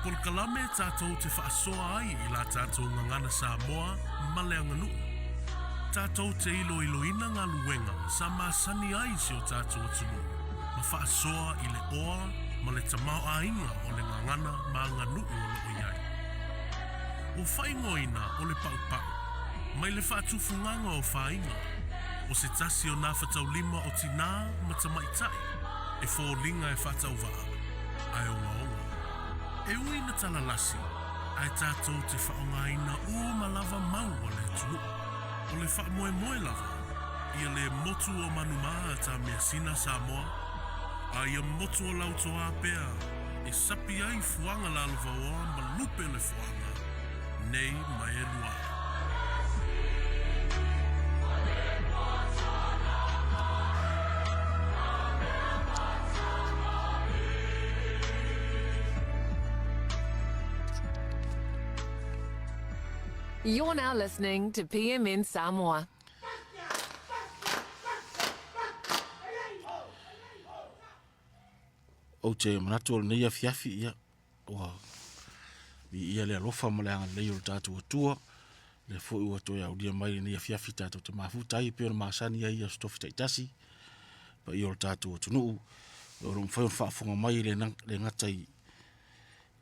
polokalame tatou te faasoa ai i la tatou gagana Samoa ma le aganuu. Tatou te iloiloina galuega sa masani ai si o tatou atunuu ma faasoa i le oa ma le tamaoaiga o le gagana ma aganuu o lo o i ai. Ua faaigoaina o le paupau mai le faatufugaga o fāiga, o se tasi o nafataulima o tinā ma tamaitai e foliga e faatauvaa ae ogaoga. E ui na talalasi, ae tatou te faaaogaina uma lava mau a le atunuu. O le faamoemoe lava, ia le motu o Manumā ta measina Samoa, a ia motu o Lautoā pea e sapi ai fuaga lalovaoa ma lupe o le foaga, nei ma e lua. You're now listening to PMN Samoa. Ou te manatu o lenei afiafi, ia, ua viia le alofa ma le agalelei o le tatou Atua, lea foi ua toe aulia mai lenei afiafi tatou te mafuta ai e pei ona masani ai i aso tofi taitasi, paia o le tatou atunuu, o lo o mafai ona faafofoga mai e le gata i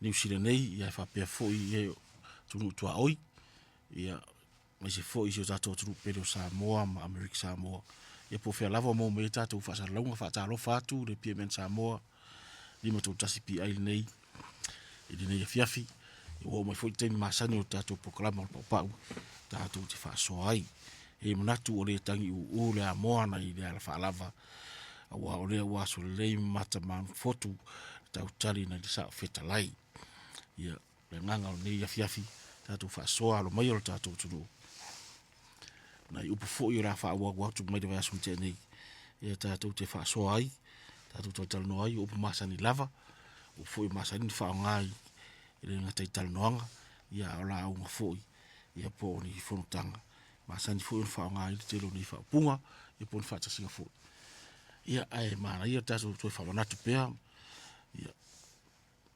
Niu Sila nei, ae faapea foi i atunuu tuaoi, ia aemaise foi si o tatou atunuu pele o Samoa ma Amerika Samoa. Ia po o fea lava o maua mai ai tatou faasalalauga, faatalofa atu le PMN Samoa 531 PI lenei i lenei afiafi. Ua oo mai foi le taimi masani o le tatou polokalama o le paupau tatou te faasoa ai. E manatu ua le tagi uu le amoa nai le ala faalava aua o lea ua aso lelei ma mata manufotu le tautali nai le sao fetalai. Ia, le agaga o lenei afiafi, tatou faasoa alo mai o le tatou atunuu. Nai upu foi o le a faaauau atu mai le vaiaso na tea nei, ia tatou te faasoa ai, tatou talatalanoa ai, o upu masani lava, upu foi masani ona faaaoga i e le gata i talanoaga, ia a o lauga foi, ia po o ni fonotaga masani foi ona faaaoga ai le tele o nei faaupuga, ia po o ni faatasiga foi. Ia ae manaia le tatou toe faamanatu pea, ia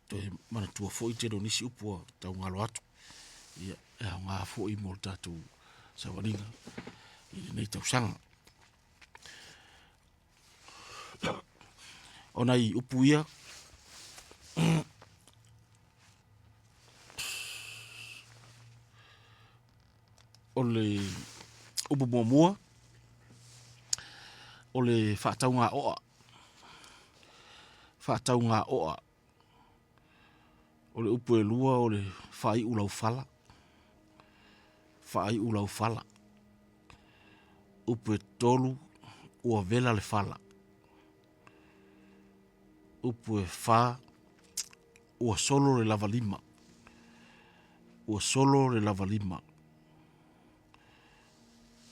toe manatua foi le tele o nisi upu ua tau galo atu, ia e aoga foi mo le tatou savaliga i lenei tausaga. O nai upu ia o le upu muamua, o le faataugaoa. Faataugaoa. O le upu e lua o le faaiu laufala, faaiu laufala. Upu e tolu, ua vela le fala. Upu e fa, ua solo le lavalima, ua solo le lavalima.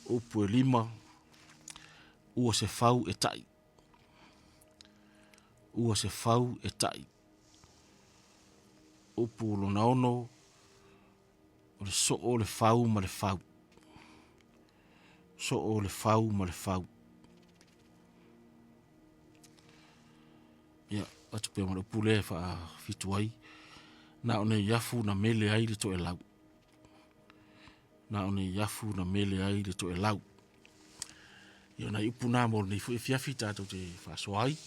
Upu e lima, ua se fau e tai, ua se fau e tai. Upu lona ono, o le soo o le fau ma le fau, soo o le fau ma le fau. Ia, avatu pea ma le upu lea e faafitu ai, na o ni afu na mele ai le toelau, na o ni afu na mele ai le toelau. Ia o nai upu na mo lenei foi afiafi tatou te faasoa ai.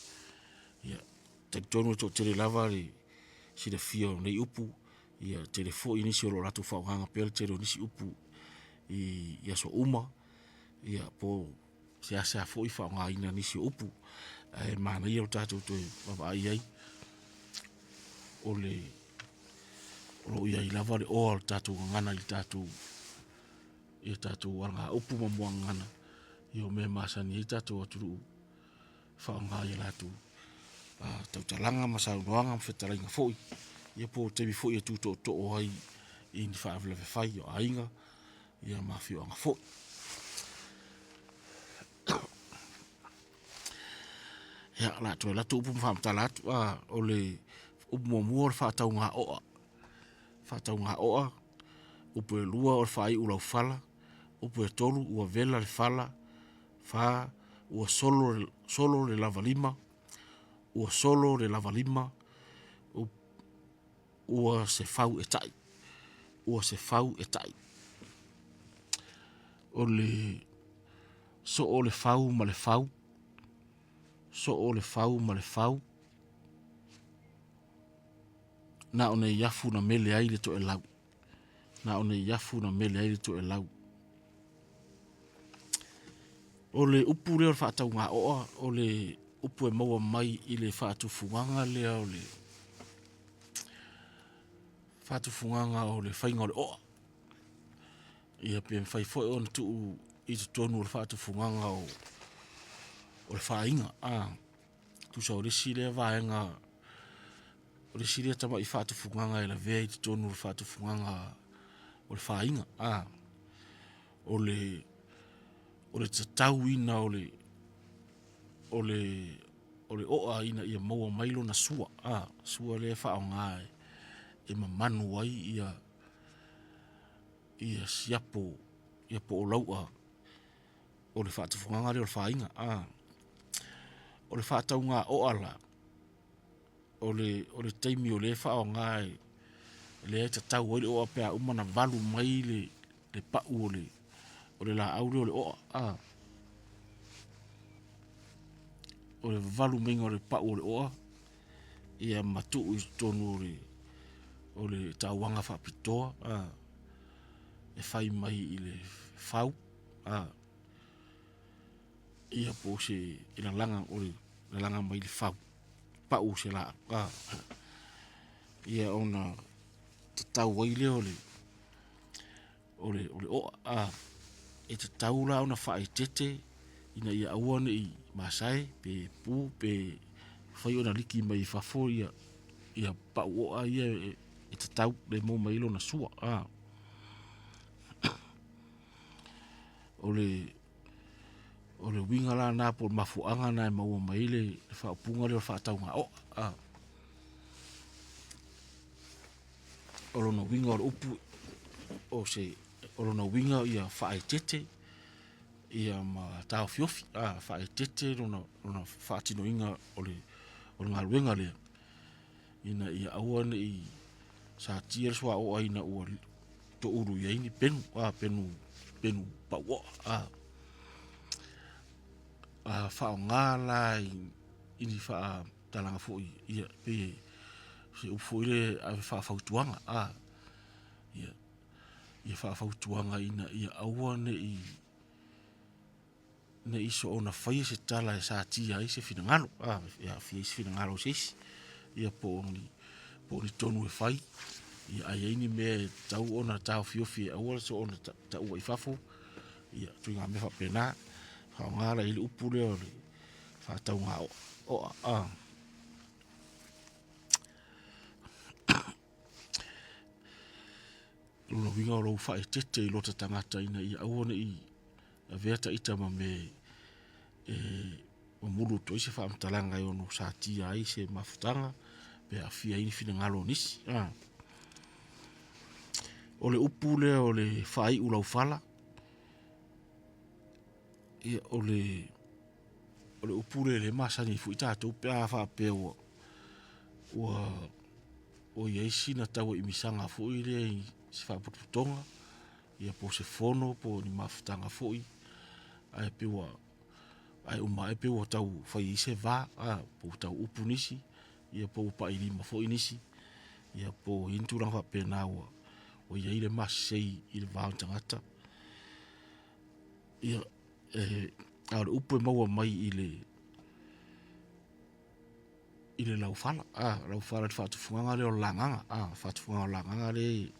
Ia, talitonu e toatele lava le silafia o nei upu, ia tele foi nisi o lo o latou faaaogaina pea le tele o nisi upu i aso uma, ia po o seasea foi faaaogaina o nisi o upu. Ae manaia lo tatou toe vaavaai i ai, o lo o i ai lava le oa o le tatou gagana i le tatou i a tatou alagaupu ma muagagana, ia o mea e masani ai le tatou atunuu e faaaoga i a latou tautalaga ma saunoaga ma fetalaiga foi, ia po o taimi foi e tu tootoo ai i ni faalavelave fai o aiga ma afioaga foi. Ia, o le a toe alu atu upu ma faamatala atu. O le upu muamua o le faataugaoa, faataugaoa. Upu e lua o le faaiu laufala. Upu e tolu ua vela le fala. Fa, ua solo le lavalima, ua solo le lavalima. Ua se fau e ta'i, ua se fau e ta'i. O le soo o le fau ma le fau, soo o le fau ma le fau, na o neiafu na mele ai le toelau, na o neiafu na mele ai le toelau. O le upu lea o le faataugaoa o le upu e maua mai i le faatufugaga lea o le faatufugaga o le faiga o le oa. Ia pe mafai foi ona tuu i totonu o le faatufugaga o le faiga. Tusa o le isi lea vaega o le isi lea tamai faatufugaga e lavea i totonu o le faatufugaga o le faiga. O le tatauina o le oa ina ia maua mai lona sua, sua lea e faaaoga e mamanu ai ia siapo po o lau'a o le faatufugaga lea o le faiga. O le faataugaoa la, o le taimi o lea e faaaoga lea e tatau ai le oa pe a uma ona valu mai le pau o le laau lea o le oa. O le vavalu mai o le pau o le oa ia ma tuu i totonu o le tauaga faapitoa e fai mai i le fau ia po o se lalaga lalaga mai le fau, pau o se laau ia ona tatau ai lea o le oa. E tatau la ona faaeteete ina ia aua ne i masae pe pu pe mafai ona liki mai fafo ia pau oa ia e tatau lea e maua mai ai lona sua. O le uiga la lena po o le mafuaaga lena e maua mai ai le faaupuga lea o le faataugaoa. O lona uiga o le upu, o lona uiga ia faaeteete ma taofiofi, faaeteete lona faatinoina o le galuega lea, ina ia aua ne i satia le suaoa ina ua toulu i ai ni penu, penu pau oa. A faaaoga la i ni faamatalaga foi ia e pei o se upu foi lea e ave faafautuaga, ia faafautuaga ina ia aua ne i soona faia se tala e satia ai se finagalo, e aafia ai se finagalo o se isi, ia po o ni tonu e fai, a i ai ni mea e tatau ona taofiofi e aua le soona taua i fafo, ia ituaiga mea faapena. Faaaoga la i ai le upu lea o le faataugaoa. O lona uiga o lou faaeteete i lo ta tagata ina ia aua ne i avea ita ma mea e mamulu atu ai se faamatalaga e ono satia ai se mafutaga pe aafia ai finagalo o nisi. O le upu lea o le faaiulaufala, ia o le upu lea o lea e masani ai foi tatou pe a faapea ua i ai sina tauaimisaga foi lea i se faapotopotoga ia po o se fono po o ni mafutaga foi, ae pei ua ae uma ae pei ua tau fai ai se va, po ua tau upu nisi, ia po ua pai i lima foi nisi, ia po ua i ai ni tulaga faapena ua i ai le masesei i le va o tagata. Ia, a o le upu e maua mai i le laufala, laufala i le faatufugaga lea o le lagaga, faatufugaga o le lagaga lea e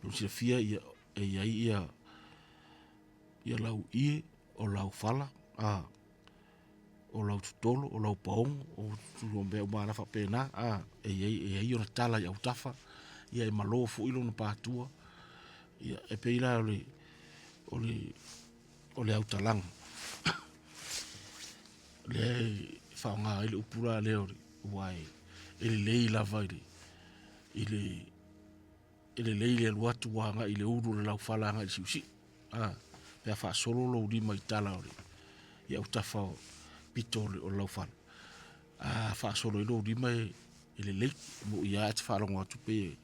pei ona silafia e i ai ia lauie, o laufala, o lautotolo, o laupaogo, o mea uma lava faapena. E i ai ona tala i autafa, ia e malo foi lona patua. Ia e pei la o le autalaga lea e faaaoga ai le upu la lea aua e lelei lava i le e lelei le alu atu agai i le ulu o le laufala agai i le siusiu pe a faasolo lou lima i tala i autafa o pito o le laufala, a faasolo ai lou lima e. e lelei. E moi lava e te faalogo atu pei e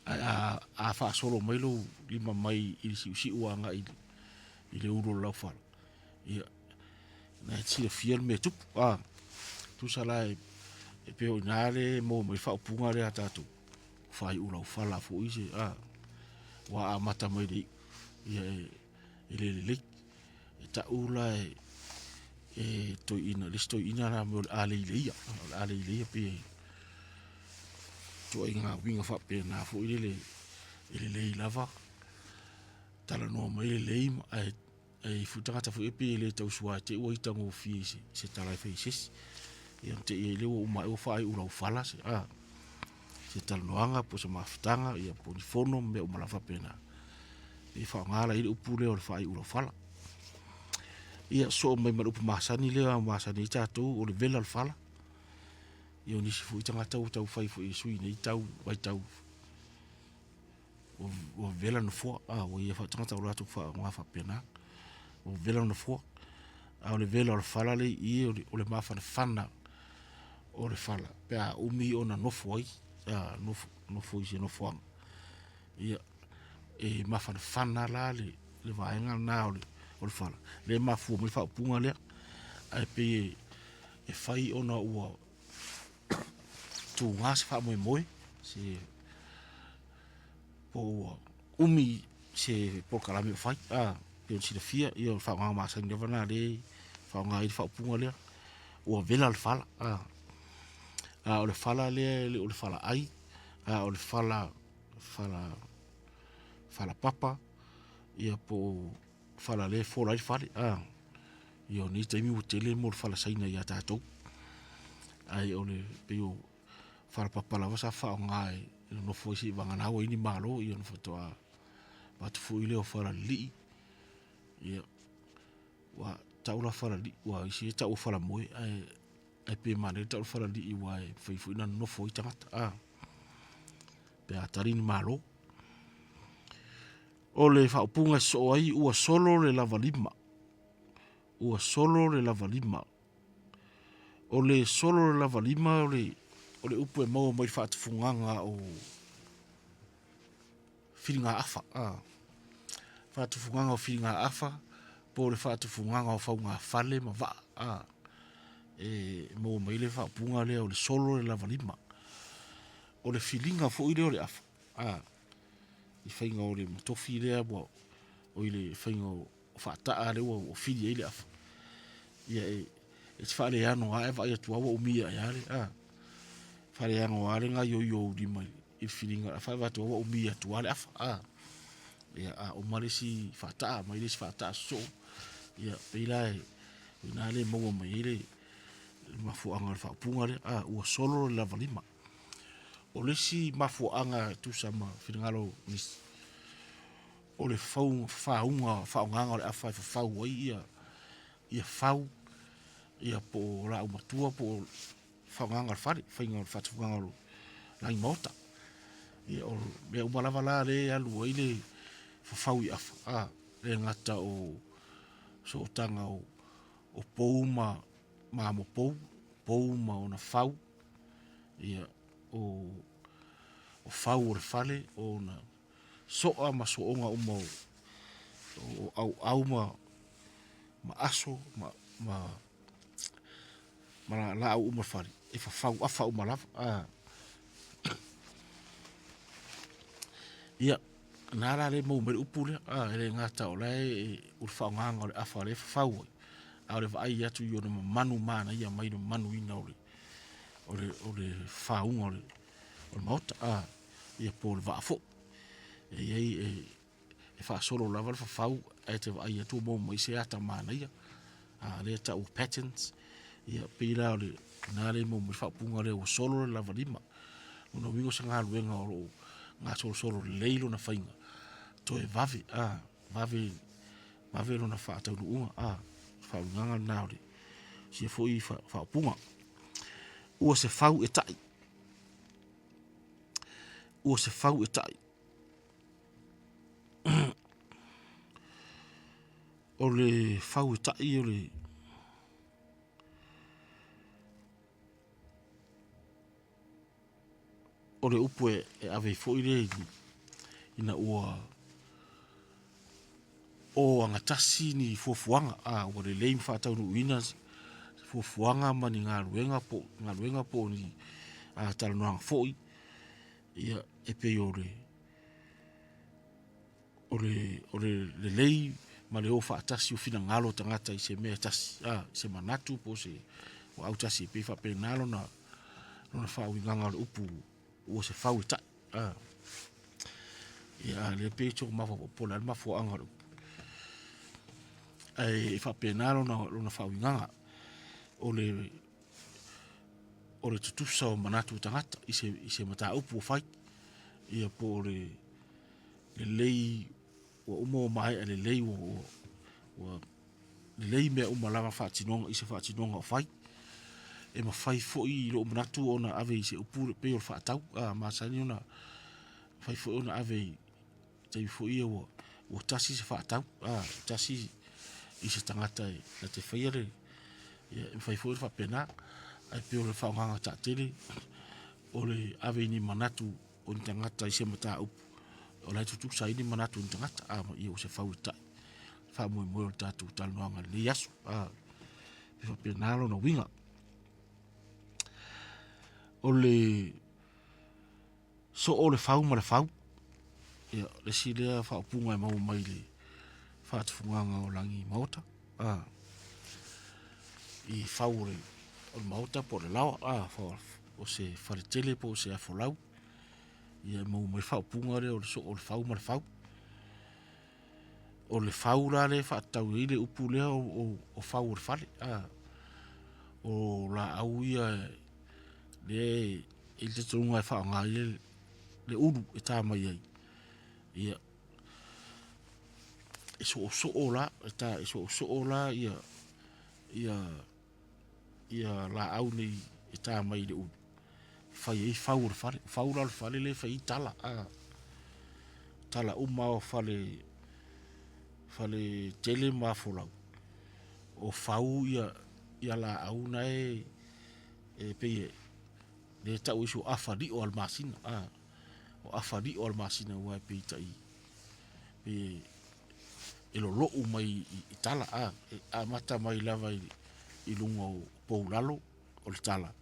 ae a, a faasolo mai lou lima mai i le siusiu agai i le ulu o le laufala, ia, na e te silafia le mea e tupu. A, tusa la e, e pei o i ina le maua mai ai le faaupuga lea a tatou, faaiu laufala foi se, a, ua amata mai le iu, ia e, e le lelei. E tau la e, e toeaina, le isi toeaina la o le a leileia, o le a leileia pei e ituaiga uiga faapena foi lele e lelei lava talanoa mai lelei ae e i ai foi tagata foi ia pei e le tau sua te i ua ita gofie i se, se tala e fai i se isi. Ia ona te i ai lea ua uma ae ua faaiu laufala se, a, se talanoaga po o se mafutaga ia po o ni fono ma mea uma lava faapena. E faaaoga la i le upu lea o le faaiu laufala. Ia sosoo mai ma le upu masani lea masani ai tatou o le vela o le fala. Ia o nisi foi tagata ua taufai foi e sui nei tau vaitau ua vela nofoa, a ua i ai tagata ua latou faaaoga faapena, ua vela nofoa. A o le vela o le fala lea i i, o le mafanafana o le fala pe a umi ona nofo ai, a nofo, nofo i se nofoaga. Ia, e mafanafana la le, le vaega lena o le, o le fala, lea e mafua mai le faaupuga lea. Ae pei e, e fai ona ua tuga se faamoemoe, se po ua umi se polokalame o fai, a, pei ona silafia, ia o le faaaogaga masani lava lena o lea e faaaoga ai le faaupuga lea, ua vela le fala, a. A o le fala lea e le o le falaai, a o le fala, fala, fala papa, ia po o fala lea e fola ai le fale, a. Ia o nei taimi ua tele mo le fala Saina ia tatou. Ae o le pei o fala papa lava sa faaaoga e nonofo ai seivagana ua i ai ni malo ia ona faatoa avatu foi lea o falalilii. Ia ua tau la falalii, ua isi e tau o falamoe ae ae pei e manaia le tau o le falalii aua e mafai foi ona nonofo ai tagata a pe a tali ni malo. O le faaupuga e sosoo ai ua solo le lavalima. Ua solo le lavalima. O le solo le lavalima o le, o le upu e maua mai le faatufugaga o Filigaafa. A. Faatufugaga o Filigaafa po o le faatufugaga o faugafale ma vaa. A. E maua mai le faaupuga lea o le solo le lavalima. O le filiga foi lea o le afa, a, i faiga o le matofi lea ua, oi le faiga o faataa lea ua fili ai le afa. Ia e, e te faaleano lava ae vaai atu lava ua umia ai lava le, a, faaleano lava le gaoioi o ou lima i le filiga o le afa ae vaai atu lava ua umia atu lava le afa, a. Ia, a uma le isi faataa aumai le isi faataa sosoo, ia pei la o i ina lea e maua mai ai le mafuaaga o le faaupuga lea, a, ua solo le lavalima. O le isi mafuaaga e tusa ma finagalo o nisi, o le fau, fafauga, faaaogaga o le afa e fafau ai ia, ia fau, ia po o laau matua po o faaaogaga o le fale, faiga o le faatufugaga o lagi maota. Ia o mea uma lava la lea e alu ai le fafau i afa, a, le gata o sootaga o, o pou ma, ma amo pou, pou ma ona fau, ia, o, o fau o le fale, o ona soa ma sooga uma o, o auau ma, ma aso ma, ma, ma laau uma o le fale, e fafau afa uma lava. A. Ia, na la le maua mai le upu lea, a, e le gata o la e, o le faaaogaga o le afa lea e fafau ai, a o le vaai atu i ona mamanu manaia mai le mamanuina o le, o le, o le fafauga o le, o le maota, a, ia po o le vaa foi. E i ai, e, e faasolo lava le fafau ae te vaai atu ua maua mai se ata manaia, a lea e tau o patterns, ia pei la o lena lea e maua mai le faaupuga lea ua solo le lavalima. O lona uiga o se galuega o lo o gasolosolo lelei lona faiga, toe vave, a, vave, vave lona faataunuuga, a, faauigaga lena o le sia foi faaupuga. Ua se fau e tai, ua se fau e tai. O le fau e tai o le O le upu e ave ai foi lea ina ua o agatasi ni fuafuaga, a ua lelei ma faataunuuina fuafuaga ma ni galuega po o galuega po o ni talanoaga foi, ia e pei o le lelei ma le o faatasi o finagalo o tagata i se mea e tasi, se manatu po o se ua autasi e pei e faapena lona faauigaga o le upu ua se fau e tai. Ia a o lea e pei e tau mafaufau po o le a le mafuaaga o le upu, ae faapena lona faauigaga. O le tutusa o manatu o tagata i se mataupu ua fai. Ia po o le lelei ua uma ua maea lelei ua lelei mea uma lava i se faatinoga o fai. E mafai foi i lou manatu ona ave i se upu e pei o le faatau, e masani ona mafai foi ona ave i taimi foi ia ua tasi se faatau, tasi i se tagata na te faia le… ia e mafai foi ona faapena. Ae pei o le faaaogaina taatele o le ave i ni manatu o ni tagata i se mataupu o la e tutusa ai ni manatu o ni tagata, ia o se fau e tai le faamoemoe o le tatou talanoaga i lenei aso. E faapena lona uiga. O le soo o le fau ma le fau, ia o le isi lea faaupuga e maua mai le faatufugaga o lagi maota i fau o le maota po o le laoa o se faletele po o se afolau, ia e maua mai ai le faaupuga lea o le soo o le fau ma le fau. O le fau la lea e faatatau ai le upu lea o fau o le fale. O laau ia lea e i ai le talitonuga e faaaoga ai le ulu e ta mai ai, ia e soosoo la, e soosoo la laau nei e ta mai le ulu e fai ai fau o le fale. O fau la o le fale lea e fai ai tala, tala uma lava o faletele ma afolau, o fau ia laau na e pei e tau e isi o afa lio o le masina. O afa lio o le masina aua e pei e tai e lolou mai i tala. E amata mai lava i luga o poulalo o le tala,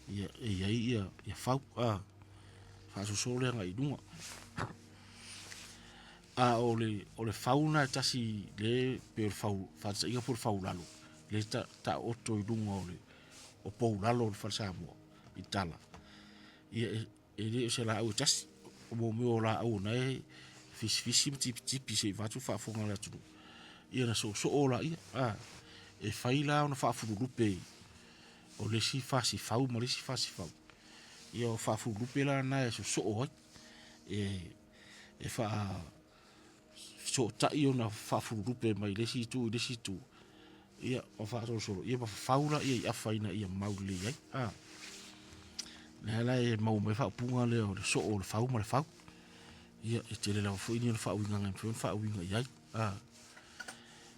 ia e i ai ia fau, faasolosolo lea agai i luga. A o le fau lena e tasi lea e pei o le faataitaiga po o le faulalo lea e taooto i luga o poulalo o le fale Samoa i tala, ia e le o se laau e tasi. O mea o laau o lena e fisifisi ma tipitipi se i vaeatu le faafofoga a le atunuu, ia ona soosoo laia. E fai la ona faafululupe o le isi fasi fau ma le isi fasi fau, ia o faafululupe la na e sosoo ai. E faafesootai ona faafululupe mai le isi itu i le isi itu, ia ma faasolosolo ma fafau laia i afa ina ia mau lelei ai. O lea la e maua mai ai le faaupuga lea o le soo o le fau ma le fau. Ia e tele lava foi ni ona faauigaga e mafai ona faauiga i ai. E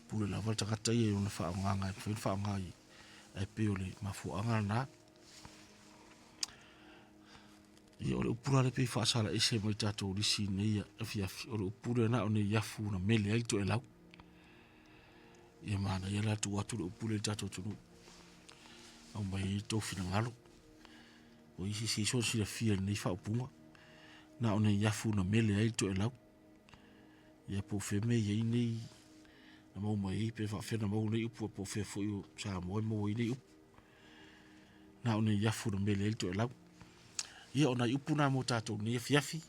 pule lava le tagata ia i lona faaaogaga e mafai ona faaaoga i ai, ae pei o le mafuaaga lena. Ia o le upu la lea e pei e faasala ese mai i le tatou lisi i lenei afiafi, o le upu lea na o le afu na mele ai toelau. Ia manaia la le tuu atu o le upu lea i le tatou atunuu, aumai ai outou finagalo. O i ai se isi o silafia i lenei faaupuga, na o ni afu na mele ai toelau. Ia po o fea mea e i ai nei na maua mai ai pe faapefea ona maua nei upu po o fea foi o Samoa e maua ai nei upu. Na o ni afu na mele ai toelau. Ia o nai upu na mo tatou i lenei afiafi,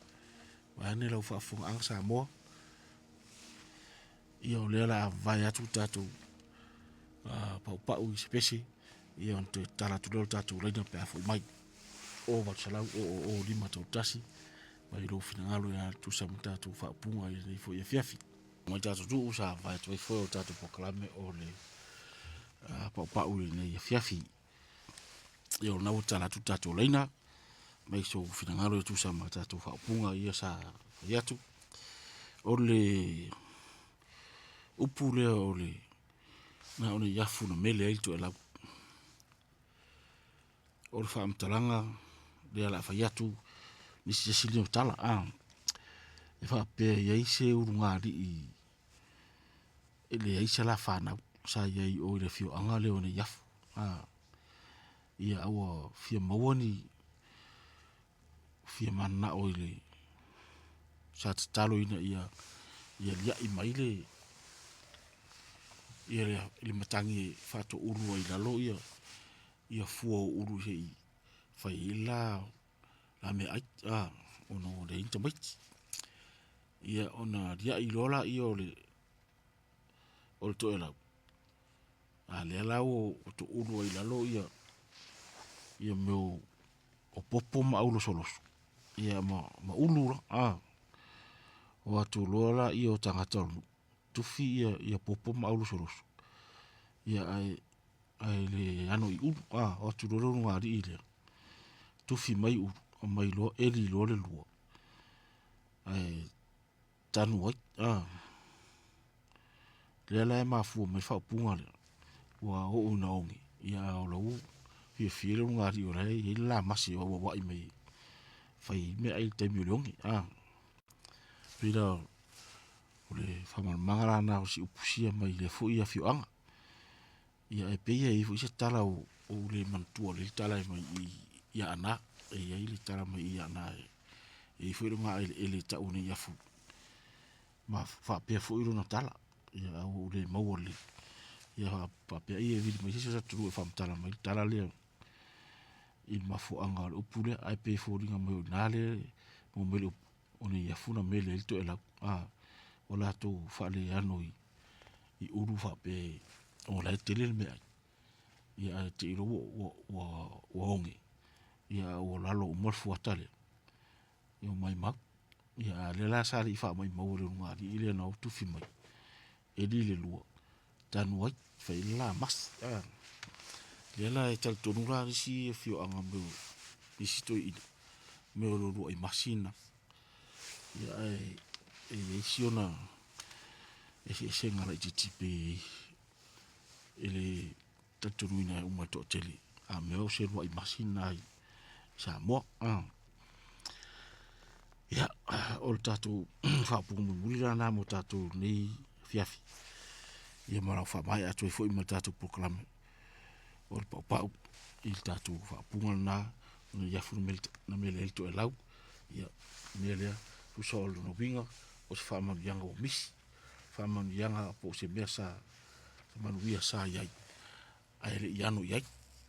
vaeane lau faafofogaaga Samoa. Ia o lea o le a vavae atu le tatou paupau i se pese ona toe tatala atu lea o le tatou laina pe a foi mai. 0800 000 531 aumai lou finagalo e tusa ma tatou faaupuga i lenei foi afiafi. Mai le tatou nuu sa mavae atu ai foe o le tatou polokalame o le paupau i lenei afiafi. Ia o lena ua tatala atu le tatou laina, aumai sou finagalo e tusa ma tatou faaupuga ia sa fai atu. O le upu lea o le na o ni afu na mele ai toelau. O le faamatalaga lea o le a fai atu. Nisi fesili o tala a e faapea e i ai se ulugalii e leai se ala fanau sa i ai i o i le afioaga lea o Neiafu a. Ia a ua fia maua ni fia mananao i le sa tatalo ina ia liai mai le ia le matagi e faatoulu ai i lalo ia fua o ulu se i fai ai le la meaai ona ua leai ni tamaiti. Ia ona liai loa lea o le toelau, a lea la ua toulu ai i lalo ia mea o popo ma aulosoloso, ia ma ulu la. O atu loa lea o tagata o le nuu, tufi ia popo ma aulosoloso, ia ae le ano i ulu. O atu loa le ulugalii lea, tufi mai ulu, aumai loa eli loa le lua, ae tanu ai. Lea la e mafua mai ai le faaupuga lea, ua oo ina oge, ae o la ua fiafia le ulugalii o la e i ai le la masi e auauai mai e fai ai meaai i le taimi o le oge. E pei la o le faamalamalamaga lena o si upu sia mai lea foi afioaga. Ia ae pei e i ai foi se tala ua ou le manatua lelei le tala mai i i Aana. E i ai le tala mai i Aana e i ai foi le ogaeleele e tau o Neiafu ma faapea foi lona tala, ae ua ou le maua lelei. Ia faapea ai e vili mai se isi o se atunuu e faamatala mai le tala lea i le mafuaaga o le upu lea, ae pei e foliga mai o i ina lea e maua mai ai le upu, o Neiafu na mele ai le toelau, ua latou faaleano i ulu faapea o la e tele le meaai, ia ae te i loa ua oge, a ua lalo uma le fuata lea, ua maumau. Ia a o lea la sa le i faamaumauina e le ulugalii lea na o tufi mai, eli le lua, tanu ai, fai ai le la masi. Lea la e talitonu la isi afioaga mo nisi toeaiina, mea o le uluai masi lena. Ia ae e i ai si ona eseesega laitiiti pei e le talitonuina uma e le toatele, a mea o se uluai masi lena i Samoa. Ia, o le tatou faaupuga mulimuli lena mo tatou i lenei afiafi, ia ma lau faamaea atu ai foi ma le tatou polokalame o le paupau i le tatou faaupuga lena, o Neiafu na mele ai le toelau, ia, o le mea lea, tusa o lona uiga, o se faamanuiaga ua misi, faamanuiaga po o se mea sa manuia sa i ai, ae le i ano i ai,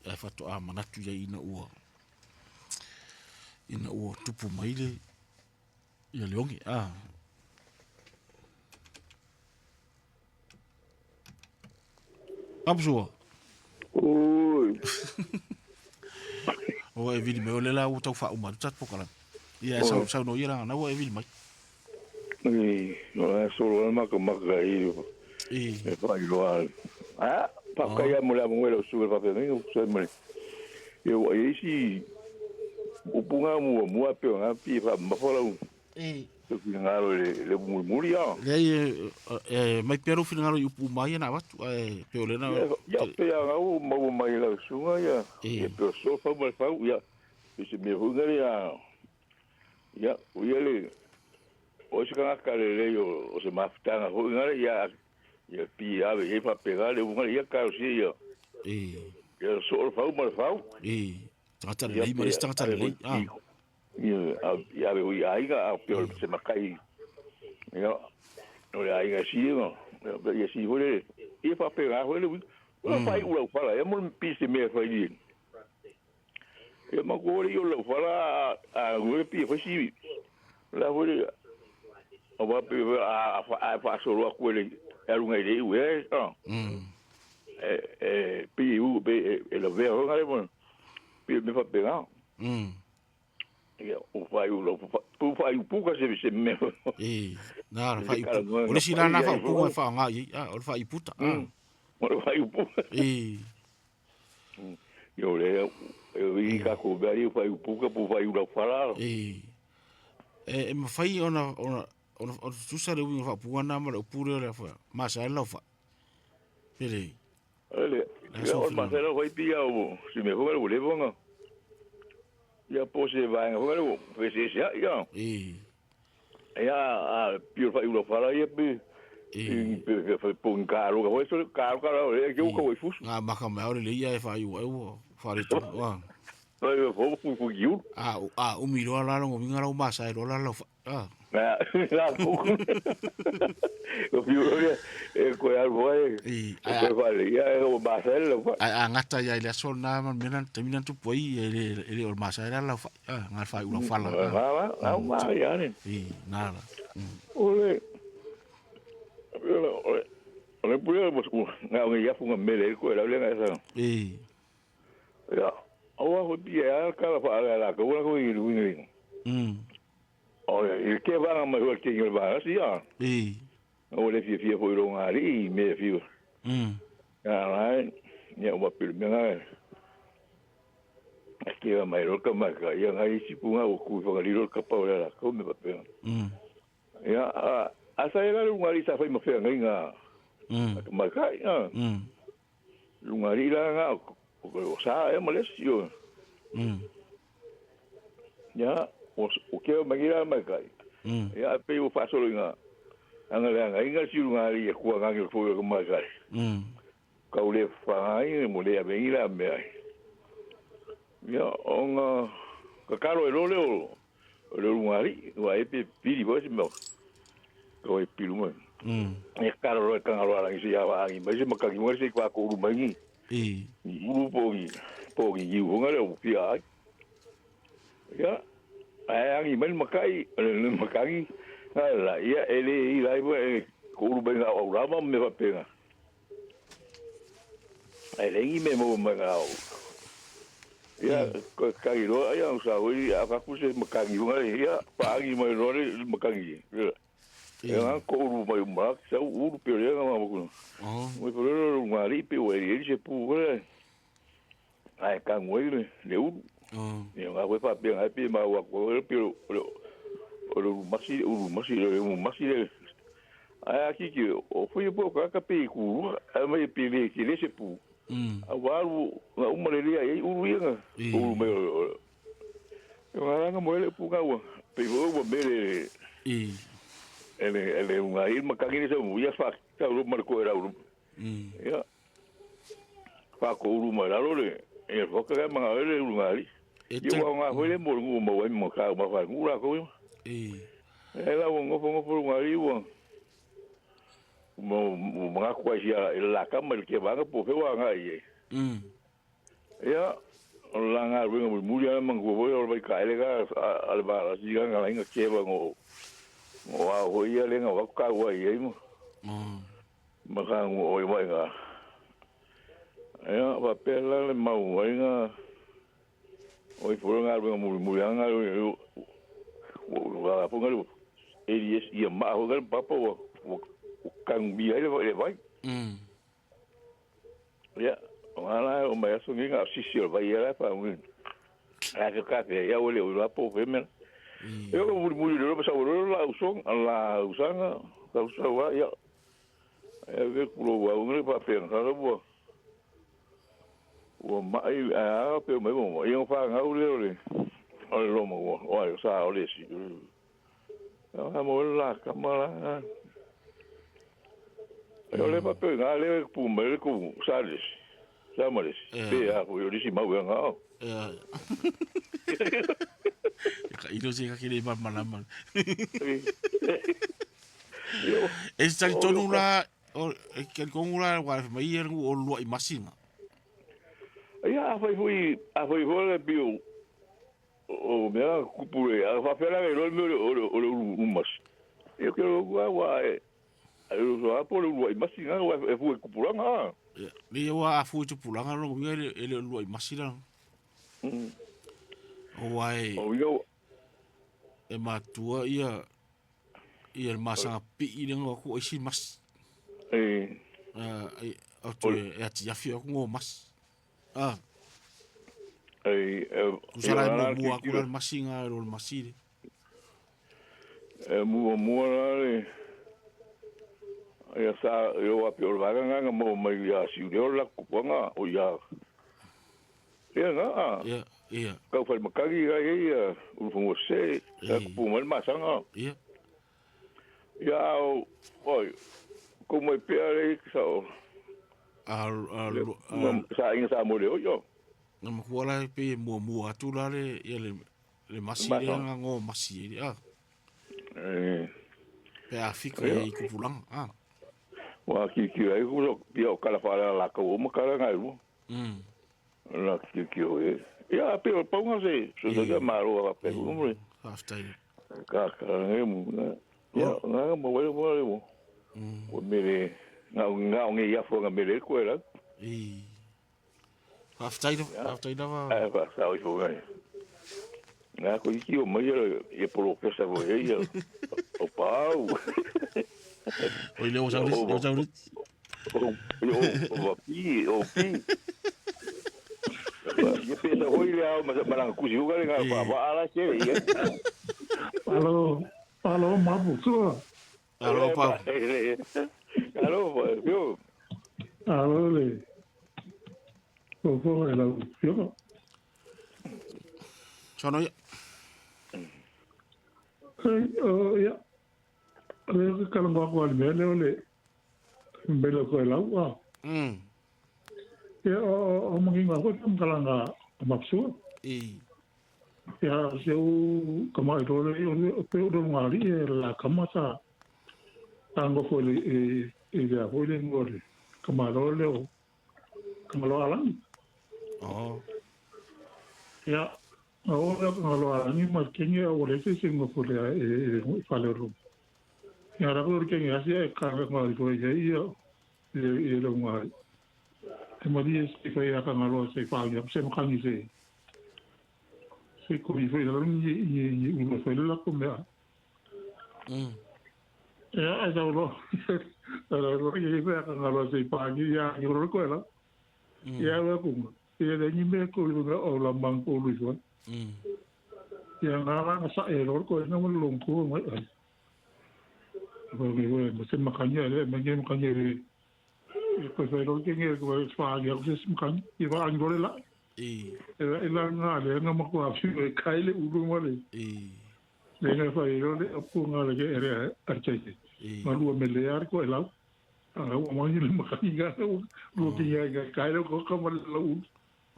ae faatoa manatu i ai ina ua tupu mai le oge. Apusua. Oi. O e vili mai o le la ua tau faauma atu tatou polokalame. Ia e sau sau no ia la na ua e vili mai. Ei, o la solo la maka maka i. E. E failoa. Ah, pa kai mo le mo le su pa pe ngi su mo. E o e si upunga mua mua pe nga pi fa ma fa lau. E. Te finagalo i le mulimuli a. Leai e, e mai pea lou finagalo i upu uma ia na avatu, ae pei o lena. Ia, pe a ngau maua mai lau susuga ia. E. Ia pe o so fau ma le fau, ia. I se mea foi ngale a. Ia, o ia le o se kangaka lelei o se mafutaga foi ngale ia ia pi ave ia faapena le upu ngale ia talosia ia. E. Ia so le fau ma le fau. E. Tagata lelei ma le isi tagata lelei. Ah. Ia, ia ave ui aiga a pe o se makai. Ia, o le aiga si ia, ia si foi le ia faapena foi le uiga. Ua fai ula ufala, ia mo le pi se mea fai li. Ia ma ko le ula ufala a ngure pi foi si. La foi le a wa pe a a fa solo a kuele e runga i le ue. E e pi u pe e la vea ho ngare mo. Pi me fa pega. Ia o fai u pu fai u puka se se me. E na ra fai o le sina na fa puka fa nga i a o le fai puta. O le fai puka. E. Yo le e i ka ko bari fai puka pu fai u la fala. E. E mafai ona ona ona tutusa le uiga faapuga na ma le upu lea o le fa ma sa lau fa. Pele. Ele. Le O ma sa lau fai pia o si me ho le le vonga. Ia po se vaega foi lea ua feeseesea'i a. E. Ia a pio fai ula fala ia pe E. pe pe po ni kalo ka foi so kalo ka la e ke u ka oi fusu. Ngā maka mai o le leia e whai ua e ua whare tonu. Ah. Ai fo fu fu giu. A umi roa la longo winga rau masa e roa la lau ah. Na la ku. O pio le e ko ya foi. E, E ko fa le ia e o masa le fa. A ngata ia i le aso nā ma mena te mina tupu ai e le o masa e la lau ah, ngā whai ula whala. Ma ma ma ma ia ni. E, nā la. Ole. Ole. Ole pule mo ku nga ngi ya fu nga mele ko la le nga sa. E. Ya. Awa ho bi ya ka la fa la ko la ko i lu ni. O i ke va ma ho ke ngi va si ya. E. O le fia fia fo ro nga ri me fi. Ya la ya o pa me nga. Ke va mai ro ka ma ka ya nga i si pu nga o ku fa ri ro ka pa o la ko me pa pe. Ya a sa era lu nga ri sa fa ma fe nga nga. Ma ka ya. Lu nga ri la nga o sa e ma le si yo. Ya o ke ma ngira ma ka. Ya pe o fa solo nga. Anga le anga inga si lu nga ri e ku nga ngi fo yo ma ka. Ka o le fa ai mo le a vengi la me ai. Ya o nga ka karo e lo le o le lu nga ri wa e pe piri bo si mo. Ko e piru mo. E karo ro ka ngaro ala si ya wa ngi ma si ma ka ngi mo si kwa ko ru ma ngi. E. Uru po ngi po ngi u nga le o pia ai. Ya ai angi mai makai le makangi ala ia ele i lai bo e ko uru mai nga o rama me fa penga. Ai le ngi me mo ma nga o. Ia ko ka i ro ia sa o i a ka ku se makangi nga ia pa angi mai ro le makangi. Ia nga ko uru mai ma sa uru pe le nga ma ko. Oh. Mo pe le nga ri pe o e se pu le. Ai ka ngoi le uru. Oh. Ia nga koe whapea ngai pe ma ua koe pe o le masi uru masi le masi le ai a kiki o fui po ka ka pe ku a mai pe le ki le se pu. A waru nga uma le lia e uru ia nga uru mai o nga nga mo le pu nga ua pe o ua mele E. ele nga i makangi ni sa mu ia fa ka uru mar ko era uru. Ia fa ko uru mai raro le e foka ka manga ele uru ngali. E Ia wa ngā hoi le mo ngu mo wai mo ka ma fa ngu la ko. E. E la ngo ngo ngo ngā ri wa. Mo mo ngā kwa sia e la ka ma ke ba nga po fe wa ngā i. Ia la ngā ri ngo muri ala mangu ho o vai ka ele ka ale ba la si nga nga ke ba ngo. Ngo wa ho ia le nga wa ka wa i mo. Ma ka ngo oi mai nga. Ia va pe la le mau ai nga. Oi fo nga ri ngo muri nga ri o ga po nga e ia ma ho ga papa o kang bi ai le vai. Ya ala o mai so ngi nga sisi o vai era pa un. A ke ka fe ya o le o la po fe me. Yo ko muri muri le pa sa o la usong la usanga ka usa wa ya. E ve kulo wa un pa pe nga bo. O mai a pe me mo ia fa nga o le o le. O le lomo o ai sa o le si. A mo la kamala. Eu le pa pe nga le pu me le ku sa le. Sa ma le. Pe a ko yo si ma wa nga. Ka ilo se ka kile ma malama. E sa tonu la o ke ko ngula wa mai e o lua i masinga. Ia a fai foi le bio. O mea kupu le a fa fela le lo me o le umas. Eu quero wa e eu so a po le lua i masinga wa e fu kupulanga. Le wa a fu tupulanga lo ngi le lua i masila. O ai. O yo e matua ia ia masa pi i le ngo ku isi mas. E o tu e ati afi o ngo mas. Ah. E ku sara mo mua ku la masinga ro masile. E mua mua la le. Ia sa eu a pe o vaga nga mo mai ia si o la kupanga o ia. Ia nga. Ia Ia. Kau fale makagi ia ia ia ulufanua sese ia kupu mai le masaga. Ia. Ia a o oi kou mai pea le sa o. A a sa aiga sa mo le oi o. Na makua la pe e muamua atu la le ia le le masi lea nga ngo masi e a. Eh. Pe a fika ia i kupulanga a. Wa ki ki ai ku ia o kala fa la ka o makala ngai lu. La ki ki o e. Ia pe o paunga se se se malo a pe ku. Faafetai. Ka ka ngai mu na. Ia nga mo wele mo le mo. O mele nga nga ngi ia fo nga mele ko era. I. Faafetai faafetai lava. Ai fa sa o fo ngai. Nga ko iki o mai ia polofesa fo e ia. O pau. O ile o sauri o sauri. O o pi o pi. Ia pesa hoi le au ma malanga kusi uka le nga pa ala se ia. Alo alo mapu sua. Alo pa. Alo yo. Alo le. Ko ko e lau fioga. Sono ia. Ei, o ia. Le ka kalanga ko al mele o le mbele ko e lau a. Ia o manginga ko tam kalanga mapsua. I. Ia se u kama i role o pe o ngali e la kama sa tango fo le e le fo le ngore. Kama role o kama lo alangi. Oh. Ia o le kama lo alangi ma kenye o le se se ngo fo le e fale ro. Ia ra ko kenye asia e ka ngali ko ia ia e le ngali. E mali e se fai a ka ngalo se fa ia se makangi se. Se ko i foi la ni ni u foi la ko mea. Ia ai tau lo. Ala lo i fai ka ngalo se fa ia i ro ko la. Ia la ku. Ia le ni me ko lu o la mang ko lu foi. Ia nga la sa e ro ko na mo long ko mai ai. Ko ni wo mo se makangi le me ngi makangi le. Ko foi ro ke ngi ko fa ia ko se makangi i va ngore la. I. E la nga le nga ma ko a fi e kai le ulu mo le. I. Le nga fa i le o nga le ke ere a che. I. Ma lu me le ar ko e lau. A o ma ni le makangi ga lu ki ya ga kai le ko ka ma la u.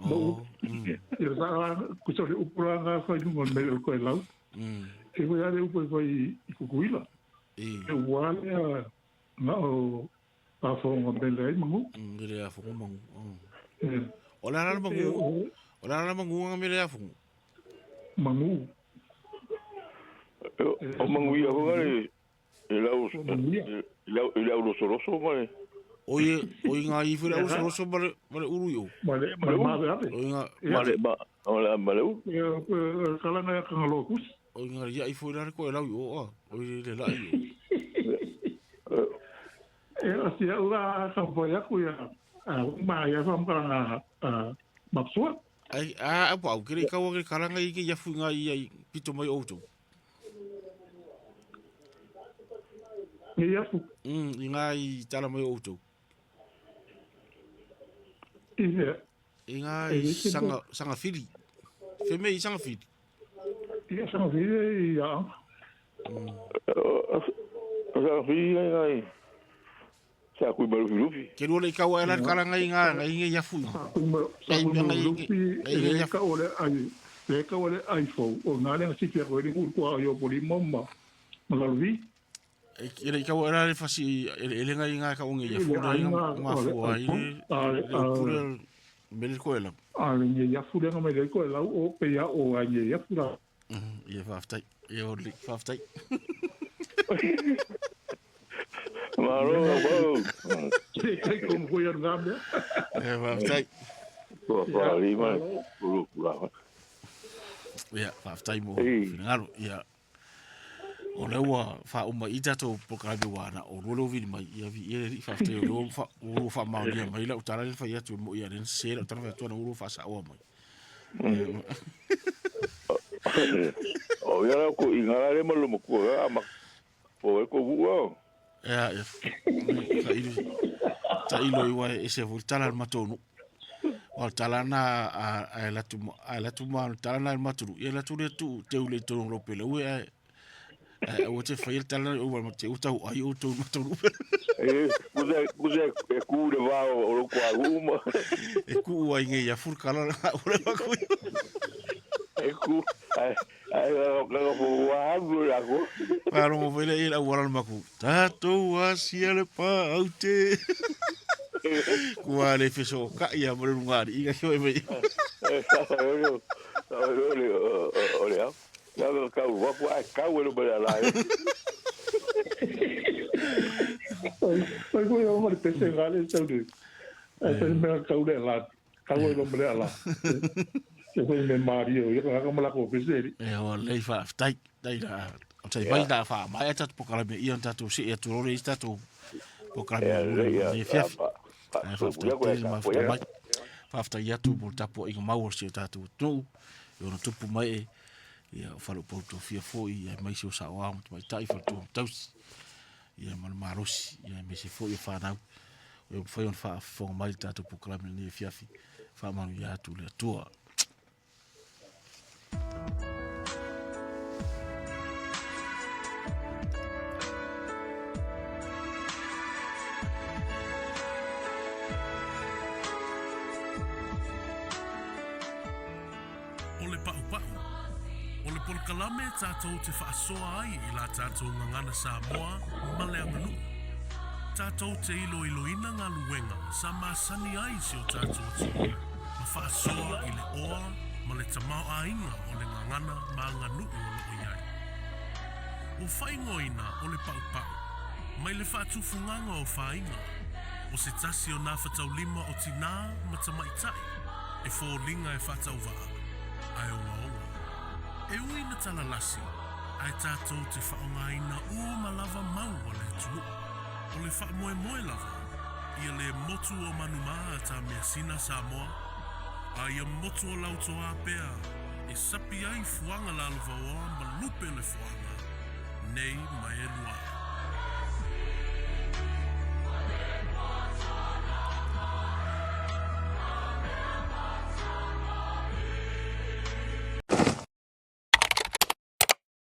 Oh. E sa ku so le upura nga fa nu me le ko e lau. E ko ya le upo foi i kukuila. I. E wa le nga o a fo nga me le mangu. Me le a fo mangu. E. O la la mangu. O la la mangu nga me le a fo. Mangu. O mangu ia ko le lau lau roso roso mai. Oi oi nga i fura roso roso mare mare uru yo. Mare mare mare. Oi nga mare ma ola mare u. Kala nga ka ngalo kus. Oi nga ia i fura ko lau yo a. Oi le la yo. E asia ura ka boya ku ya. Ma ia fa mkanga mapsua. Ai a pa o kere ka wa kala nga i ke ia fu nga i pito mai outou. Ia fu. I nga i tala mai outou. Ia. I nga i sanga sanga fili. Feme i sanga fili. Ia sanga fili ia. Sanga fili nga i. Sa kui malufi lufi. Ke lua le i kaua e la kala ngai ngā ngai ngai ia fui. Sa kui malufi le ka o le ai le ka o le iPhone o ngā le ngasi pia koe ni kua o poli moma. Malalufi. E le i kaua e la le fasi e le ngai ngā ka o ngai ia fui ngai ngā fua i le pure mele koe lau. A le ngai ia fui lenga mele koe lau o pe ia o a ngai ia fui lau. Ia whaaftai. Ia o le whaaftai. Maro, wow. Kai ko mo ia ngā mea. Ia whaaftai. Ko whaari mai. Uru kura. Ia whaaftai mo whingaro. Ia. O le ua whauma i tātou pokrame wāna o rolo vini mai. Ia vi ia ri whaaftai o ro whaamaonia mai la utara le whai atu mo ia ren se la utara whai atu ana uro whasaoa mai. O ia rau ko ingara le malo makua ama. O e ko vua. Ia, ia. Ta ilo iwa e se fo tala matonu. O le tala na a a alu atu a alu atu ma le tala na i le matulu, ia alu atu lea tuu teu le tonu lo pele ue ae ae aua te faia le tala na ua te ua tau ai outou i matulu. E, kusa kusa e ku le vao o lo kwa uma. E ku ai nge ia fur kala na ua le maku. E ku ai ai ka ka wa alu la ko. Whaarongo foi le i le auala le maku. Tātou asia le pā aute. Kua le feso ka ia mo le runga ari inga ki mai. E sa o le o le o le au. Ka ka wa ku ai ka we lo ba la. Oi ko yo ma le pese ngale tau ni. Ai pe me ka ule la. Ka we lo mele ala. Se foi me Mario, ia ka ka mala ko pese. E o lei wha tai tai la. O tai mai la wha mai ata po kala me ia tātou si e tu rore i tātou po kala me le ia. le fiafi. Ai wha tai ma wha mai. Wha ia tu mo tapo i mau o si o tātou tu. I ona tupu mai e ia o whalo po tō fia fo i mai si o sa oa mo te mai tai wha tō tausi. Ia ma le marosi ia me se fo i whanau. O whai on wha whonga mai le tātou po kala me le fiafi. Wha manu ia atu le atua. O le paupau. O le polokalame tātou te faasoa ai i la tātou gagana Samoa ma le aganuu. Tātou te iloiloina galuega sa masani ai si o tātou atunuu ma faasoa i le oa ma le tamaoaiga o le gagana ma aganuu o loo i ai. Ua faaigoaina o le paupau mai le faatufugaga o fāiga o se tasi o nafataulima o tinā ma tamaitai e foliga e faatauvaa ae ogaoga. E ui na talalasi, ae tātou te faaaogaina uma lava mau a le atunuu. O le faamoemoe lava, ia le motu o Manumā a tā measina Samoa, a ia motu o Lautoā pea, e sapi ai fuaga lalovaoa ma lupe le fuaga, nei ma e lua.